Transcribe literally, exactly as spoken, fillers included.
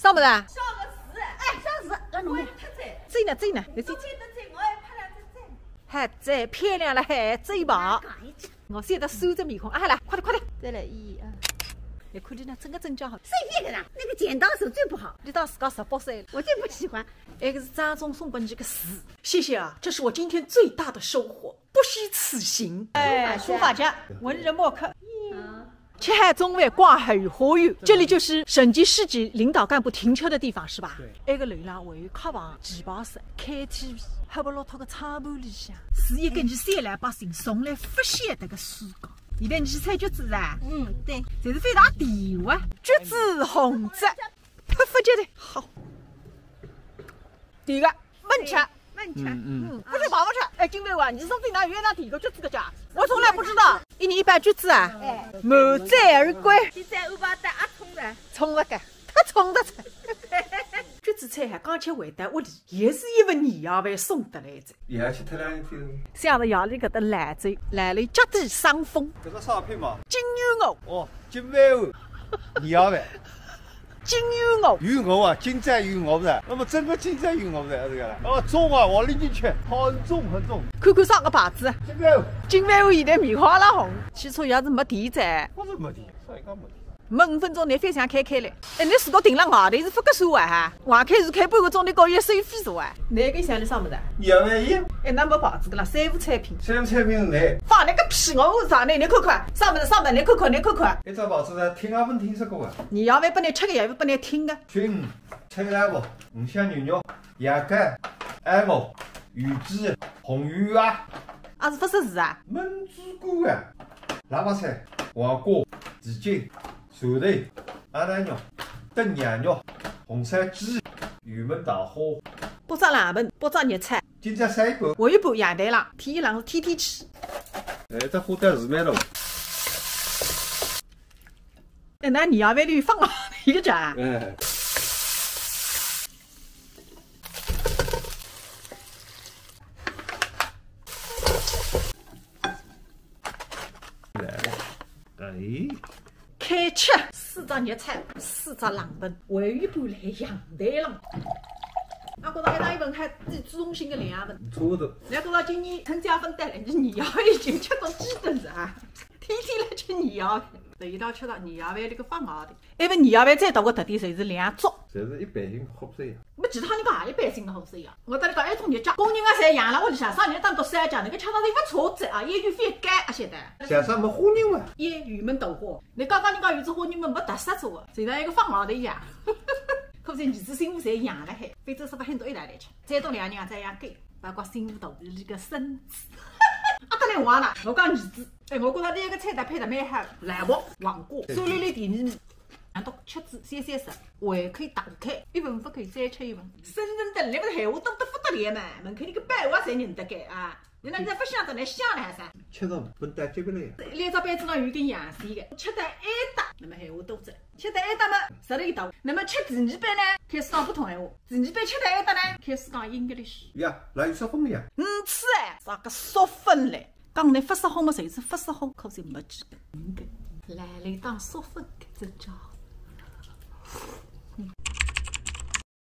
到没得啊？笑个死，哎，笑死，让侬们。走呢，走呢，走。还在漂亮了还嘴巴。我现在收着面孔，啊，来，快点，快点。再来一啊。你看你那真个真叫好。随便个啦，那个剪刀手最不好。你到自家十八岁了。我最不喜欢。那个是张总送拨你个字。谢谢啊，这是我今天最大的收获，不虚此行。哎，书法家，文人墨客。吃好中饭，逛后花园，这里就是省级市级领导干部停车的地方，是吧？对。埃个楼浪还有客房、棋牌室、K T V，还有老套个唱盘里向，是一个伲三老百姓从来勿晓得个世界。现在伲吃橘子啊，嗯，对，侪是非常甜啊，橘子、红子，特别的好。第一个，慢吃。 慢吃。嗯，嗯。勿是跑勿出。哎，金飞啊，你是从哪里拿第一个橘子个家？我从来不知道。一年一包橘子啊？哎。满载而归。现在我把带阿冲了。冲了个，太冲了。橘子菜还刚吃回到屋里，也是一份年夜饭送得来着。也吃脱两天。想着夜里搿搭来着，来了一脚底伤风。搿个啥品嘛？金鱼肉。哦，金饭碗，年夜饭。 金鱼肉。鱼肉啊，金钻鱼肉是吧？那么真个金钻鱼肉是吧？这个啦。哦，粽啊，我拎进去，很重很重。看看啥个牌子？金饭碗。金饭碗现在棉花了红，汽车也是没电噻。不是没电，啥一个没电？没五分钟，侬翻墙开开来。哎，侬自家停了外头是勿合算啊哈？外开是开半个钟头，搞也收费是哇？哪个想的啥么子？也没有。哎，那没牌子个啦，三无产品。三无产品是哪？放那个屁，我上来侬看看，啥么子啥么子，侬看看，侬看看。一只牌子呢，听也没听说过啊。 年夜饭拨侬吃个，也勿拨侬听个。菌、菜来福、五香牛肉、羊肝、鸭毛、鱼子、红鱼啊。啊，是勿识字啊？焖猪肝啊，辣白菜、黄瓜、蹄筋、蒜头、鸭蛋肉、炖羊肉、红烧鸡、油焖大虾。八只冷盆，八只热菜。 今朝三一半。还有一半羊蛋冷，天一冷是天天吃。哎，这花单是蛮大。哎，那年夜饭里放啊，一个家。哎。来了。哎。 开吃，四只热菜，四只冷盆，还有一半来羊蛋冷。啊，觉着还大一盆，还是市中心个两盆。差不多。侬觉着今年春节勿带来，侬年夜饭已经吃到几顿了啊？天天来吃年夜饭，头一道吃到年夜饭里个发外头。埃份年夜饭最大个特点就是两桌。侪是一般性好吃呀。没其他人家也一般性个好吃呀。我搭侬讲，埃种日脚，工人啊，侪养辣屋里向，啥人当独三家，能够吃到是勿错子啊，也就勿该啊，现在。像啥没花人嘛？也油焖豆花。 侬刚刚人家有只花，侬么没特色做啊，就像一个放羊的一样。可见儿子媳妇侪养了海，反正是勿很多一道来吃。再多两年啊，再养狗，包括媳妇肚皮里个孙子。啊，搿来话呢，我讲儿子，哎，我觉着第一个菜单配得蛮好，老婆、黄瓜、酸溜溜甜米米，两只橘子鲜鲜熟，胃口大开，一份勿够再吃一份。深圳的人勿是闲话多得勿得了嘛，门口里个百万侪认得个啊。 侬哪能勿想着来想了还是？吃着勿带结棍了呀。两只杯子上有根阳线个，吃得挨打，那么闲话多着。吃得挨打嘛，食力大。那么吃第二杯呢，开始讲不同闲话。第二杯吃得挨打呢，开始讲English。呀，来有说风呀。嗯，是哎，啥个说风嘞？讲侬勿说风嘛，就是勿说风，可是没几个。嗯，来了一档说风，真叫。